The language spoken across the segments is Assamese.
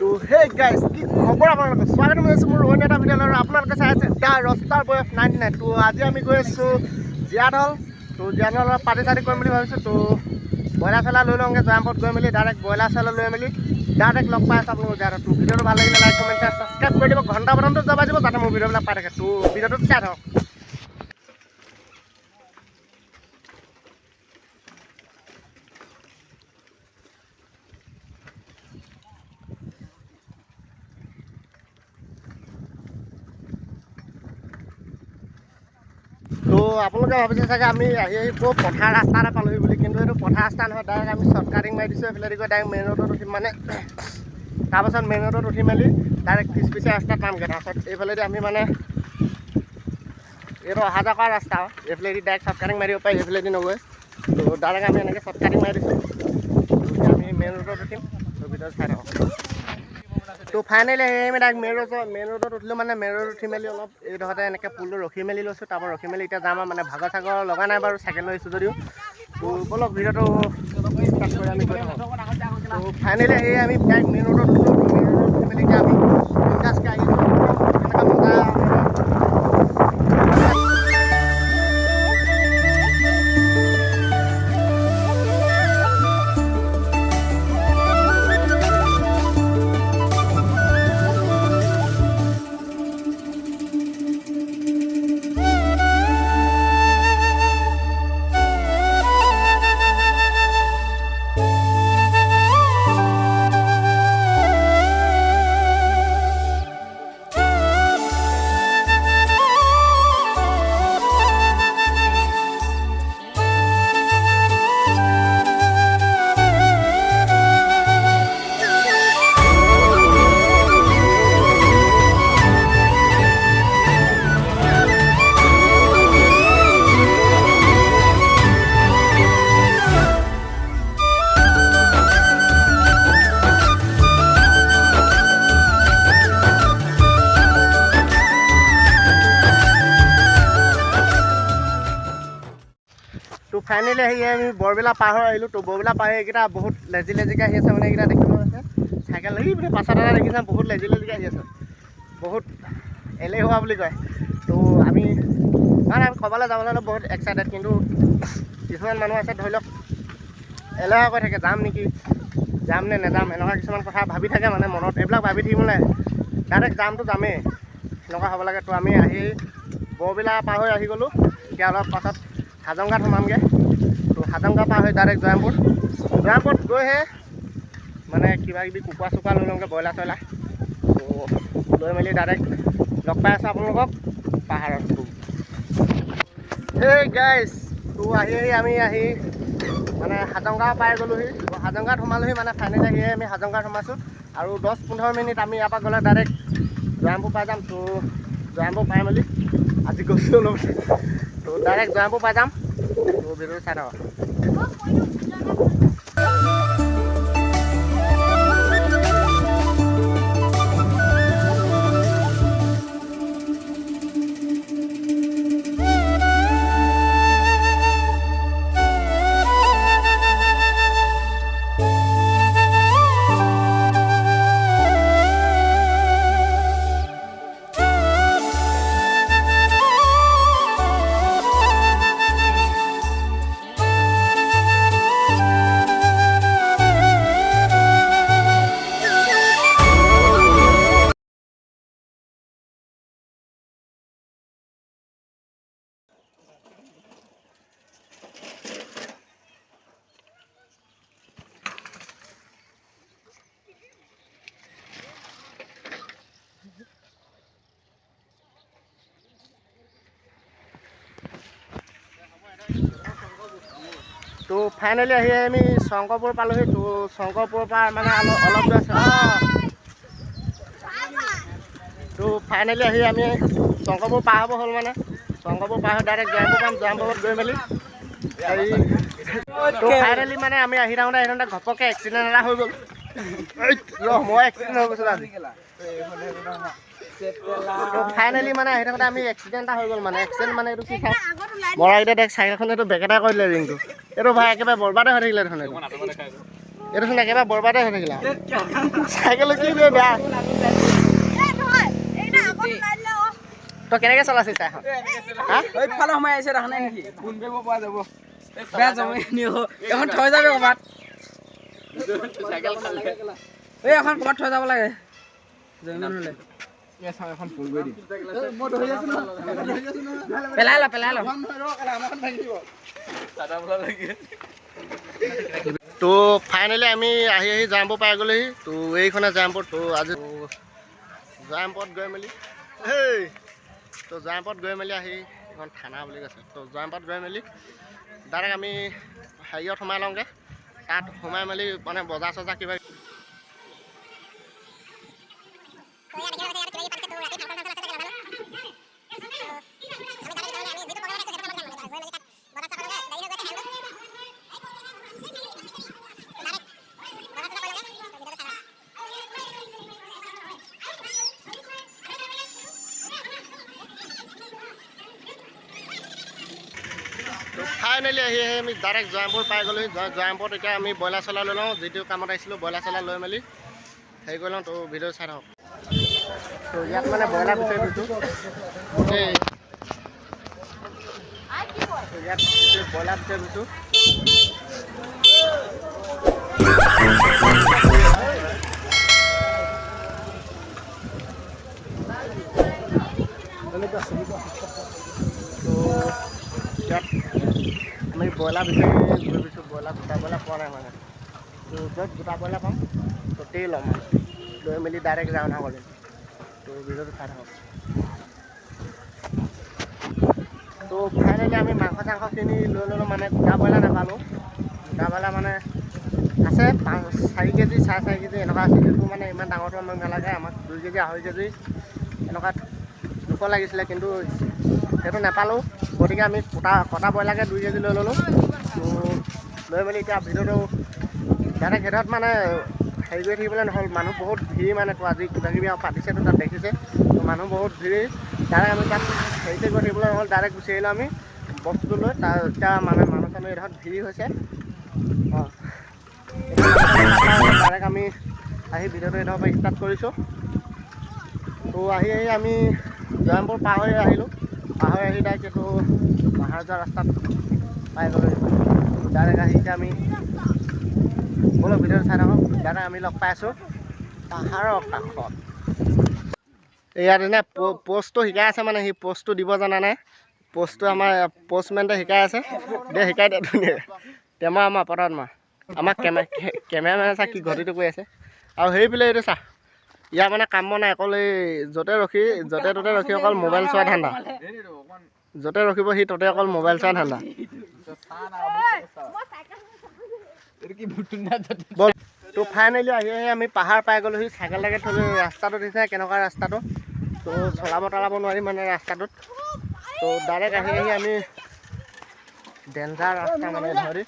তো হে গাইস, কি খবৰ আপোনালোকৰ? স্বাগতম জনাইছোঁ মোৰ অন্য এটা ভিডিঅ'লৈ আৰু আপোনালোকে চাই আছে the rockstar boy of 99। তো আজি আমি গৈ আছোঁ জীয়াঢল। তো জীয়াঢলত পাৰ্টি চাৰ্টি কৰিম বুলি ভাবিছোঁ। তো ব্ৰইলাৰ চয়লাৰ লৈ লওঁগৈ, জয়ৰামপুৰত গৈ মেলি ডাইৰেক্ট ব্ৰইলাৰ চয়লাৰ লৈ মেলি ডাইৰেক্ট লগ পাই আছোঁ আপোনালোক জীয়াঢল। তো ভিডিঅ'টো ভাল লাগিলে লাইক, কমেণ্ট, শ্বেয়াৰ, ছাবস্ক্ৰাইব কৰি দিব, ঘণ্টা বাটনটো দবাই দিব যাতে মোৰ ভিডিঅ'বিলাক পাই থাকে। তো ভিডিঅ'টো চাই থাকক। তো আপোনালোকে ভাবিছে চাগে আমি আহি আহি ক'ৰ পথাৰ ৰাস্তা এটা পালোহি বুলি, কিন্তু এইটো পথাৰ ৰাস্তা নহয়। ডাইৰেক্ট আমি শ্বৰ্ট কাটিং মাৰি দিছোঁ, এইফালেদি গৈ ডাইৰেক্ট মেইন ৰোডত উঠিম মানে। তাৰপাছত মেইন ৰোডত উঠি মেলি ডাইৰেক্ট পিছপিছে ৰাস্তাত পামগৈ। তাৰপাছত এইফালেদি আমি মানে এইটো অহা যোৱা কৰা ৰাস্তা আৰু এইফালেদি ডাইৰেক্ট শ্বৰ্ট কাটিং মাৰিব পাৰি, এইফালেদি নগৈ। তো ডাইৰেক্ট আমি এনেকৈ শ্বৰ্ট কাটিং মাৰি দিছোঁ, এতিয়া আমি মেইন ৰোডত উঠিম। তো ভিতৰত চাই থাকক। তো ফাইনেলি সেই আমি ডাইৰেক্ট মেইন ৰোডত উঠিলোঁ মানে। মেইন ৰোডত উঠি মেলি অলপ এইডোখৰতে এনেকৈ পুলটো ৰখি মেলি লৈছোঁ। তাৰপৰা ৰখি মেলি এতিয়া যাম আৰু মানে ভাগৰ চাগৰ লগা নাই বাৰু, চাইকেল লৈ আহিছোঁ যদিও। তো ব'লক, ভিডিঅ'টো ষ্টাৰ্ট কৰি আমি গৈ থাকোঁ। তো ফাইনেলি সেই আমি ডাইৰেক্ট মেইন ৰোডত উঠিলোঁ। মেইন ৰোডত উঠি মেলি এতিয়া আমি বিন্দাছকৈ আহিছোঁ, এনেকুৱা মজা। তো ফাইনেলি আহি আমি বৰবিলা পাৰ হৈ আহিলোঁ। তো বৰবিলা পাৰ হৈ এইকেইটা বহুত লেজি লেজিকৈ আহি আছে মানে, এইকেইটা দেখিবলৈ আছে চাইকেল এই মানে পাছত এটা দেখিছা, বহুত লেজি লেজিকৈ আহি আছে, বহুত এলেহুৱা বুলি কয়। তো আমি মানে আমি ক'ৰবালৈ যাবলৈ হ'লে বহুত এক্সাইটেড, কিন্তু কিছুমান মানুহ আছে ধৰি লওক এলেহুৱা কৈ থাকে, যাম নেকি, যাম নে নেযাম, এনেকুৱা কিছুমান কথা ভাবি থাকে মানে মনত। এইবিলাক ভাবি থাকিব নাই, ডাইৰেক্ট যামটো যামেই, সেনেকুৱা হ'ব লাগে। তো আমি আহি বৰবিলা পাৰ হৈ আহি গ'লোঁ। এতিয়া অলপ পাছত হাজংগাত সোমামগৈ। তো হাজংগা পাৰ হৈ ডাইৰেক্ট জয়ৰামপুৰ, জয়ৰামপুৰত গৈহে মানে কিবা কিবি কুকুৰা চুকুৰা লৈ লওঁগৈ, ব্ৰইলাৰ চয়লাৰ। তো লৈ মেলি ডাইৰেক্ট লগ পাই আছোঁ আপোনালোকক পাহাৰত। এই গাইজ, তো আহি আহি আমি আহি মানে হাজংগা পাই গ'লোহি। তো হাজংগাত সোমালোহি মানে, ফাইনেলি আহি আমি হাজংগাত সোমাইছোঁ আৰু 10-15 মিনিট আমি ইয়াৰ পৰা গ'লে ডাইৰেক্ট জয়ৰামপুৰ পাই যাম। তো জয়ৰামপুৰ পাই মেলি আজি গৈছোঁ অলপ, তো ডাইৰেক্ট জয়ৰামপুৰ পাই যাম। তো ভিডিঅ'টো চাই থাকক। তো ফাইনেলি আহি আমি শংকৰপুৰ পালোহি। তো শংকৰপুৰৰ পৰা মানে অলপ অলপ দূৰ আছে। তো ফাইনেলি আহি আমি শংকৰপুৰ পাৰ হ'ব হ'ল মানে। শংকৰপুৰ পাৰ হৈ ডাইৰেক্ট জয়ৰামপুৰ পাম। জয়ৰামপুৰত গৈ মেলি হেৰি, তো ফাইনেলি মানে আমি আহি থাকোঁতে আহি থাকোঁতে ঘপককৈ এক্সিডেণ্ট এটা হৈ গ'ল। ৰ, মই এক্সিডেণ্ট হৈ গৈছিলোঁ আজি। তো ফাইনেলি মানে আহি থাকোঁতে আমি এক্সিডেণ্ট এটা হৈ গ'ল মানে। এক্সিডেণ্ট মানে এইটো কি চাওক, মৰাকেইটা দেখ, চাইকেলখন এইটো বেকেটা কৰি দিলে ৰিংটো। এইটো ভাই একেবাৰে বৰবাদে হৈ থাকিলে দেখোন এইটো। এইটোচোন একেবাৰে বৰবাদে হৈ থাকিলে। চাইকেল কি বেয়া, তই কেনেকে চলাইছিস তাইখন? তো ফাইনেলি আমি আহি আহি জয়ৰামপুৰ পাই গ'লোহি। তো এইখনে জয়ৰামপুৰ। তো আজি জয়ৰামপুৰত গৈ মেলি হেই, তো জয়ৰামপুৰত গৈ মেলি আহি এইখন থানা বুলি কৈছে। তো জয়ৰামপুৰত গৈ মেলি ডাইৰেক্ট আমি হেৰিয়ত সোমাই লওঁগৈ। তাত সোমাই মেলি মানে বজাৰ চজাৰ কিবা ফাইনেলি আহি আহি আমি ডাইৰেক্ট জয়ৰামপুৰ পাই গ'লোহি। জয়ৰামপুৰত এতিয়া আমি ব্ৰইলাৰ চইলাৰ লৈ লওঁ, যিটো কামত আহিছিলোঁ ব্ৰইলাৰ চইলাৰ লৈ মেলি হেৰি কৰি লওঁ। তো ভিডিঅ' চাই থাকক। তো ইয়াত মানে ব্ৰইলাৰ বিচাৰি ফুৰিছোঁ। ইয়াত ব্ৰইলাৰ বিচাৰি ফুৰিছোঁ। তো ইয়াত আমি ব্ৰইলাৰ বিচাৰি ঘূৰি ফুৰিছোঁ, ব্ৰইলাৰ গোটা ব্ৰইলাৰ পোৱা নাই মানে। তো য'ত গোটা ব্ৰইলাৰ পাম ত'তেই ল'ম মানে, লৈ মেলি ডাইৰেক্ট ৰাওনা কৰিম। তো ভিডিঅ'টো চাই থাকক। তো ফাইনেলি আমি মাংস চাংসখিনি লৈ ল'লোঁ, মানে গোটা ব্ৰইলাৰ নাপালোঁ। গোটা ব্ৰইলাৰ মানে আছে 5 4 কেজি 4.5 কেজি এনেকুৱা আছে, কিন্তু মানে ইমান ডাঙৰটো আমাক নালাগে। আমাক 2 কেজি 2.5 কেজি এনেকুৱা জোখৰ লাগিছিলে, কিন্তু সেইটো নাপালোঁ। গতিকে আমি কটা ব্ৰইলাৰকে 2 কেজি লৈ ল'লোঁ। তো লৈ মেলি এতিয়া ভিডিঅ'টো ডাইৰেক্ট সেইটোত মানে হেৰি কৰি থাকিবলৈ নহ'ল, মানুহ বহুত ভিৰ মানে। তো আজি কিবা কিবি আৰু পাতিছেতো তাত দেখিছে, তো মানুহ বহুত ভিৰ। ডাইৰেক্ট আমি তাত হেৰি চেৰি কৰি থাকিবলৈ নহ'ল, ডাইৰেক্ট গুচি আহিলোঁ আমি বস্তুটো লৈ। তাৰ এতিয়া মানে মানুহ চানুহ এইডোখৰত ভিৰ হৈছে। অঁ, ডাইৰেক্ট আমি আহি ভিডিঅ'টো এইডোখৰ পৰা ষ্টাৰ্ট কৰিছোঁ। তো আহি আহি আমি জয়ৰামপুৰ পাৰ হৈ আহিলোঁ। পাৰ হৈ আহি ডাইৰেক্ট এইটো পাহাৰ যোৱা ৰাস্তাত পাই গ'লোঁ। ডাইৰেক্ট আহি এতিয়া আমি ব'লক ভিডিঅ'টো চাই থাকক। ডাইৰেক্ট আমি লগ পাই আছোঁ পাহাৰৰ কাষত। ইয়াত এনে প'ষ্টটো শিকাই আছে, মানে সি প'ষ্টটো দিব জানা নাই। প'ষ্টটো আমাৰ প'ষ্টমেনটোৱে শিকাই আছে। দে শিকাই দে ধুনীয়াকৈ। টেমা আমাৰ পতাত মাৰ, আমাক কেমেৰামেনে চা কি ঘটিটো কৰি আছে। আৰু সেইফালে এইটো চা, ইয়াৰ মানে কাম বন নাই, অকল এই য'তে ৰখি য'তে ত'তে ৰখি অকল মোবাইল চোৱা ধান্দা। য'তে ৰখিব সি ত'তে অকল মোবাইল চোৱা ধান্দা। তো ফাইনেলি আহি আহি আমি পাহাৰ পাই গ'লোহি। চাইকেল তাকে থ'লোঁ। ৰাস্তাটো দিছে কেনেকুৱা ৰাস্তাটো, তো চলাব তলাব নোৱাৰি মানে ৰাস্তাটোত। তো ডাইৰেক্ট আহি আহি আমি ডেঞ্জাৰ ৰাস্তা মানে ধৰি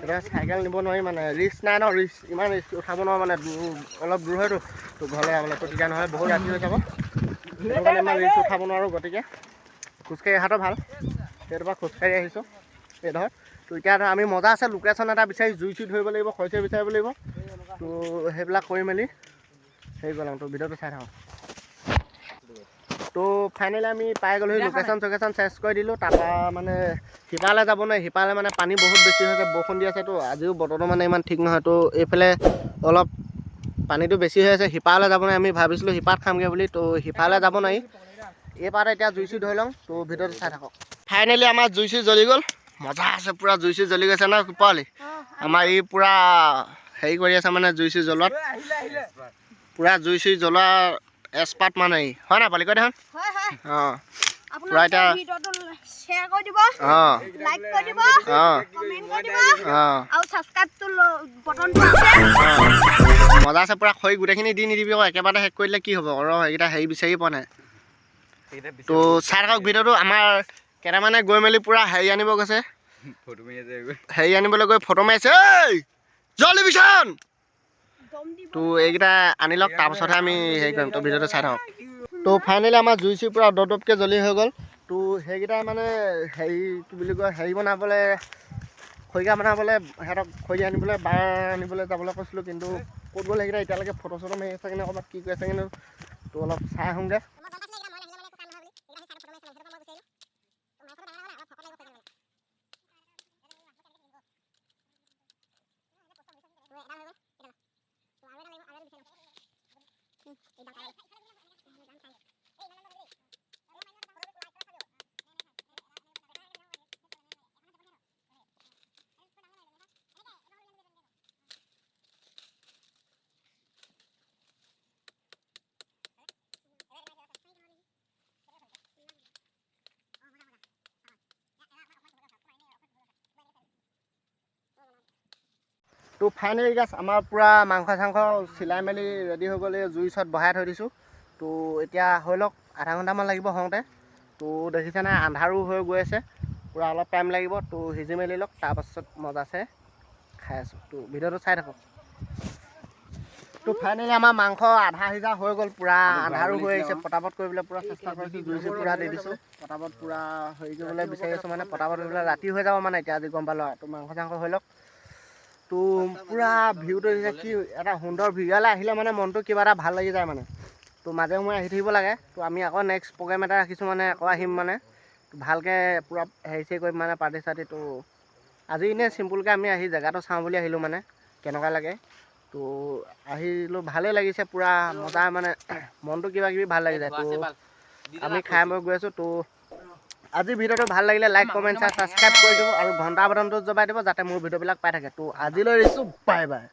এতিয়া চাইকেল নিব নোৱাৰি মানে, ৰিস্ক নাই ন, ৰিস্ক ইমান ৰিস্ক উঠাব নোৱাৰো মানে, অলপ দূৰ হয়তো। তো ঘৰলৈ যাবলৈ তো তেতিয়া নহয় বহুত ৰাতি হৈ যাব, সেইটো কাৰণে ইমান ৰিস্ক উঠাব নোৱাৰোঁ। গতিকে খোজকাঢ়ি অহাটো ভাল, সেইটোৰ পৰা খোজকাঢ়ি আহিছোঁ এইডোখৰ। তো এতিয়া আমি মজা আছে লোকেশ্যন এটা বিচাৰি জুই চুই ধৰিব লাগিব, খৰি চৰি বিচাৰিব লাগিব। তো সেইবিলাক কৰি মেলি হেৰি কৰিম। তো ভিডিঅ'টো চাই থাকক। তো ফাইনেলি আমি পাই গ'লোহি, লোকেশ্যন চকেশ্যন চেঞ্জ কৰি দিলোঁ। তাৰপৰা মানে সিপাৰলৈ যাব নোৱাৰি, সিপাৰলৈ মানে পানী বহুত বেছি হৈছে, বৰষুণ দি আছেতো, আজিও বতৰটো মানে ইমান ঠিক নহয়। তো এইফালে অলপ পানীটো বেছি হৈ আছে, সিপাৰলৈ যাব নোৱাৰি। আমি ভাবিছিলোঁ সিপাৰত খামগৈ বুলি, তো সিপাৰলৈ যাব নোৱাৰি। এই পাৰতে এতিয়া জুই চুই ধৰি লওঁ। তো ভিডিঅ'টো চাই থাকক। ফাইনেলি আমাৰ জুই চুই জ্বলি গ'ল, মজা আছে, পূৰা জুই চুই জ্বলি গৈছে ন পোৱালি। আমাৰ ই পূৰা হেৰি কৰি আছে মানে জুই চুই জ্বলোৱাত, পূৰা জুই চুই জ্বলোৱা এক্সপাৰ্ট মানে ই, হয় নাই পোৱালি? কৈ দেখোন। অঁ, পুৰা এতিয়া অঁ অঁ অঁ মজা আছে, পূৰা খৰি গোটেইখিনি দি নিদিবি আকৌ, একেবাৰতে শেষ কৰি দিলে কি হ'ব? ৰ সেইকেইটা হেৰি বিচাৰি পোৱা নাই। তো চাই থাকক ভিডিঅ'টো। আমাৰ কেইটামানে গৈ মেলি পূৰা হেৰি আনিব গৈছে, হেৰি আনিবলৈ গৈ ফটো মাৰিছে। ঐ জল্দি বিচান। তো এইকেইটা আনি লওক, তাৰপাছতহে আমি হেৰি কৰিম। তো ভিডিঅ'টো চাই থাকক। তো ফাইনেলি আমাৰ জুই চুই পূৰা দপ দপকৈ জ্বলি হৈ গ'ল। তো সেইকেইটা মানে হেৰি কি বুলি কয়, হেৰি বনাবলৈ খৰিকা বনাবলৈ সিহঁতক খৰি আনিবলৈ বাঁহ আনিবলৈ যাবলৈ কৈছিলোঁ, কিন্তু ক'ত গ'ল সেইকেইটা এতিয়ালৈকে ফটো চটো মাৰি আছে কিনে ক'ৰবাত কি কৰি আছে কিন্তু। তো অলপ চাই আহোঁগৈ। তো ফাইনেলি গাছ আমাৰ পূৰা মাংস চাংস চিলাই মেলি ৰেডি হৈ গ'ল, জুই ওচৰত বহাই থৈ দিছোঁ। তো এতিয়া হৈ লওক, আধা ঘণ্টামান লাগিব হওঁতে। তো দেখিছে নাই আন্ধাৰো হৈ গৈ আছে, পূৰা অলপ টাইম লাগিব। তো সিজি মেলি লওক, তাৰপাছত মজাছে খাই আছোঁ। তো ভিডিঅ'টো চাই থাকক। তো ফাইনেলি আমাৰ মাংস আধা সিজা হৈ গ'ল, পূৰা আন্ধাৰো হৈ আহিছে। পটাপট কৰিবলৈ পূৰা চেষ্টা কৰিছোঁ, জুই চুই পূৰা দি দিছোঁ, পটাপট পূৰা হেৰি কৰিবলৈ বিচাৰি আছোঁ মানে পটাপট কৰিবলৈ ৰাতি হৈ যাব মানে এতিয়া আজি গম পালোঁ। তো মাংস চাংস হৈ লওক। তো পূৰা ভিউটো কি এটা সুন্দৰ ভিউ, ইয়ালৈ আহিলে মানে মনটো কিবা এটা ভাল লাগি যায় মানে। তো মাজে সময়ে আহি থাকিব লাগে। তো আমি আকৌ নেক্সট প্ৰগ্ৰেম এটা ৰাখিছোঁ মানে, আকৌ আহিম মানে ভালকৈ পূৰা হেৰি চেৰি কৰিম মানে পাৰ্টি চাৰ্টি। তো আজি এনেই চিম্পুলকৈ আমি আহি জেগাটো চাওঁ বুলি আহিলোঁ মানে কেনেকুৱা লাগে। তো আহিলোঁ, ভালেই লাগিছে, পূৰা মজা মানে মনটো কিবা কিবি ভাল লাগি যায়। তো আমি খাই বৈ গৈ আছোঁ। তো আজি ভিডিঅ'টো ভাল লাগিলে লাইক কমেণ্ট শ্বেয়াৰ ছাবস্ক্ৰাইব কৰি দিব আৰু ঘণ্টা বাটনটো জবাই দিব যাতে মোৰ ভিডিঅ'বিলাক পাই থাকে। তো আজিলৈ দিছোঁ, বাই বাই।